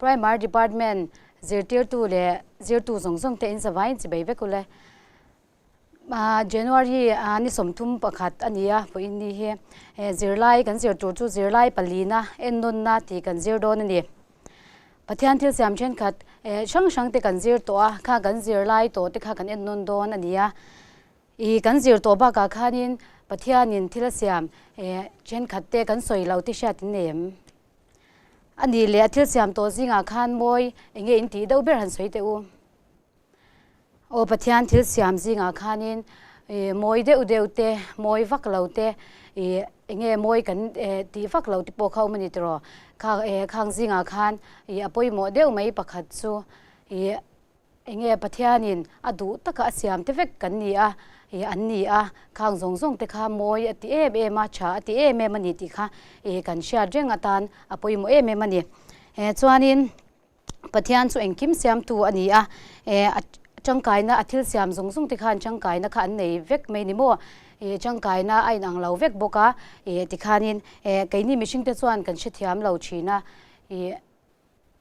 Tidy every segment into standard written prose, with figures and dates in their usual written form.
Primary Department zirtirtu leh zirtu zawng zawng te in zavaiin chibei vek ule. January ni 31 a ni a, vawiin ni hi zirlai kan zir tur chu zirlai palina ennawnna tih kan zir dawn a ni. Pathian thil siam thenkhat hrang hrang te kan zir tawh a, kha kan zirlai tawh te kha kan ennawn dawn a ni a. I kan zir tawh bakah khanin Pathianin thil a siam thenkhat te kan sawi lo te hriat in nei em? A nih leh a thil siam tawh zingah khan mawi eng nge in tih deuh ber han sawi teh u. Aw Pathian thil siam zingah khanin mawi deuh deuh te, mawi vak lo te, ih eng nge mawi kan tih vak lo te pawh kha awm a ni tiraw? Kha khang zingah khan ih a pawimawh deuh mai pakhat chu ih eng nge Pathianin a duh taka a siam te vek kan ni a, ih an ni a, khang zawng zawng te kha mawi a ti em em a, tha a ti em em a ni tih kha ih kan hriat reng atan a pawimawh em em a ni. Chuanin. Pathian chu engkim siamtu a ni a, a tangkaina a thil siam zawng zawng te khan tangkaina kha an nei vek mai ni maw? Tangkaina a inang lo vek bawk a, tikhanin keini mihring te chuan kan hrethiam lo thin a,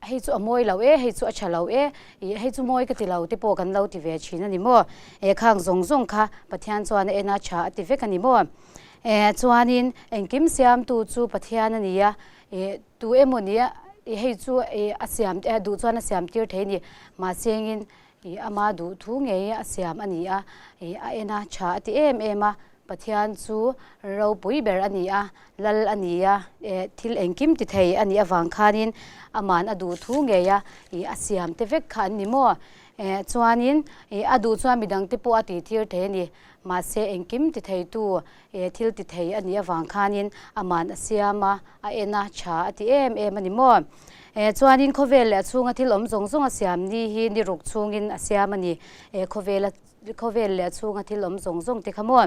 hei chu a mawi lo e, hei chu a tha lo e, hei chu mawi ka ti lo te pawh kan lo ti ve thin a ni maw? Khang zawng zawng kha Pathian chuan a en a tha a ti vek a ni maw? Chuanin engkim siamtu chu Pathian a ni a, Tu emaw nia i hei chu i a siam te duh chuan a siam tir thei a ni. Mahse engin i ama duh thu ngei a siam a ni a, i a en a tha a ti em em a, Pathian chu ropui ber a ni a, lal a ni a, e thil engkim ti thei a nih avang khanin aman a duh thu ngei a i a siam te vek kha an ni maw? E chuanin i a duh chuan midang te pawh a tih tir thei a ni. Mahse engkim ti theitu e thil ti thei a nih avang khanin aman a siam a, a en a, tha a ti em em a ni maw? E chuanin khawvel leh a chhunga thil awm zawng zawng a siam ni hi ni ruk chhungin a siam a ni. E khawvel a khawvel leh a chhunga thil awm zawng zawng te kha maw?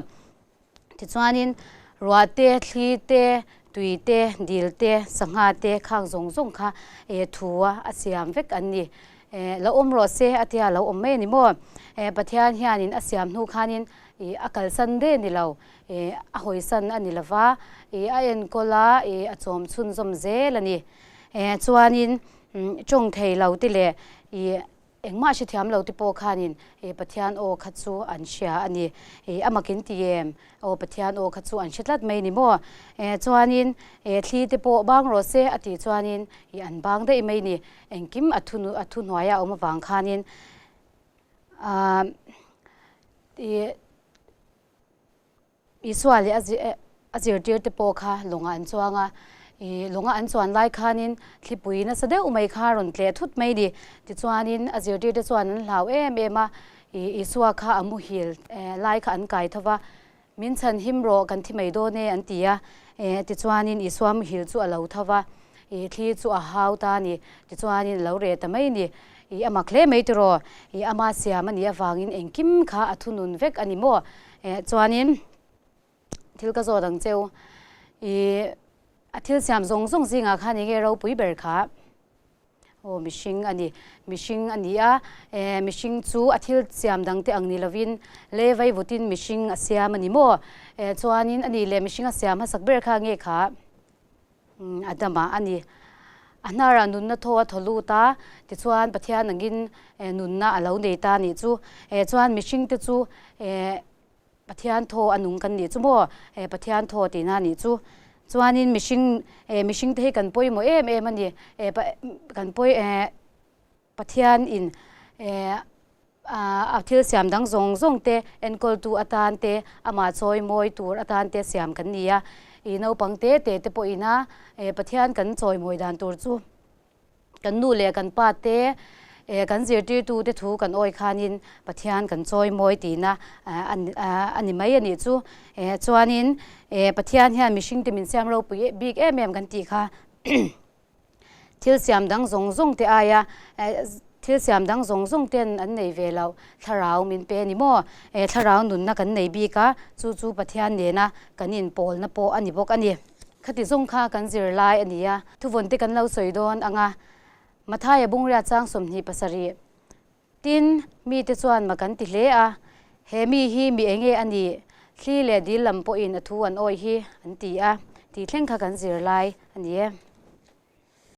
Tichuanin ruah te, thli te, tui te, dil te, sangha te khang zawng zawng kha e thu a a siam vek an ni. E lo awm rawh se a tia lo awm mai a ni maw? E Pathian hianin a siam hnu khanin Ih a kalsan de ni lo, ih a hawisan a ni lo va, ih a enkawl a, ih a chawm chhunzawm zel a ni. Eh chuanin tawng thei lo te leh ih engmah hrethiam lo te pawh khanin ih Pathian aw kha chu an hria a ni. Ih a makin ti em? Aw Pathian aw kha chu an hre tlat mai ni maw? Eh chuanin eh thli te pawh bang rawh se a tih chuanin ih an bang daih mai ni. Engkim a thu a thuhnuaia a awm avang khanin Aaa ih Isua leh a zirtir te pawh kha lawngah an chuang a, ih lawnga an chuan lai khanin thlipui nasa deuh mai kha a rawn tleh thut mai a ni. Tichuanin a zirtir te chuan an hlau em em a, ih Isua kha a muhil lai kha an kai tho va, Min chhan him rawh, kan thi mai dawn e, an ti a. Tichuanin Isua muhil chu a lo tho va, ih thli chu a hau ta a ni. Tichuanin a lo reh ta mai a ni. Ih a mak hle mai tiraw? Ih ama siam a nih avangin engkim kha a thunun vek a ni maw? Chuanin thil ka zawt ang cheu. Ih a thil siam zawng zawng zingah khan enge ropui ber kha? Aw mihring a ni, mihring a ni a, eh mihring chu a thil siam dang te ang ni lovin le vaivutin mihring a siam a ni maw? Eh chuanin a nih leh mihring a siam hmasak ber kha nge kha? Umm Adama a ni. A hnarah nunna thaw a thaw lut a, tichuan Pathian angin eh nunna a lo nei ta a nih chu. Eh chuan mihring te chu eh Pathian thaw a nung kan nih chu maw? Eh Pathian thaw tihna a nih chu. Chuanin mihring eh mihring te hi kan pawimawh em em a ni. Eh kan pawi eh Pathian in eh a thil siam dang zawng zawng te enkawltu atan te amah chawi mawi tur atan te siam kan ni a. Ih naupang te te te pawhin a eh Pathian kan chawi mawi dan tur chu Kan nu leh kan pa te, kan zirtirtu te thu kan awi khanin Pathian kan chawi mawi tihna a ni mai a nih chu. Chuanin Pathian hian mihring te min siam ropui bik em em kan tih kha thil siam dang zawng zawng te aia thil siam dang zawng zawng ten an nei ve loh thlarau min pe a ni maw? Thlarau nunna kan nei bik a, chu chu Pathian nena kan inpawlna pawh a ni bawk a ni. Khati zawng kha kan zir lai a ni a, thuvawn te kan lo sawi dawn ang a, Mathaia Bungria chang 27. Tin, mite chuan ma kan ti hle a, He mi hi mi enge a nih? Thli leh dil lam pawhin a thu an awih hi, an ti a, tih thleng kha kan zir lai a ni e.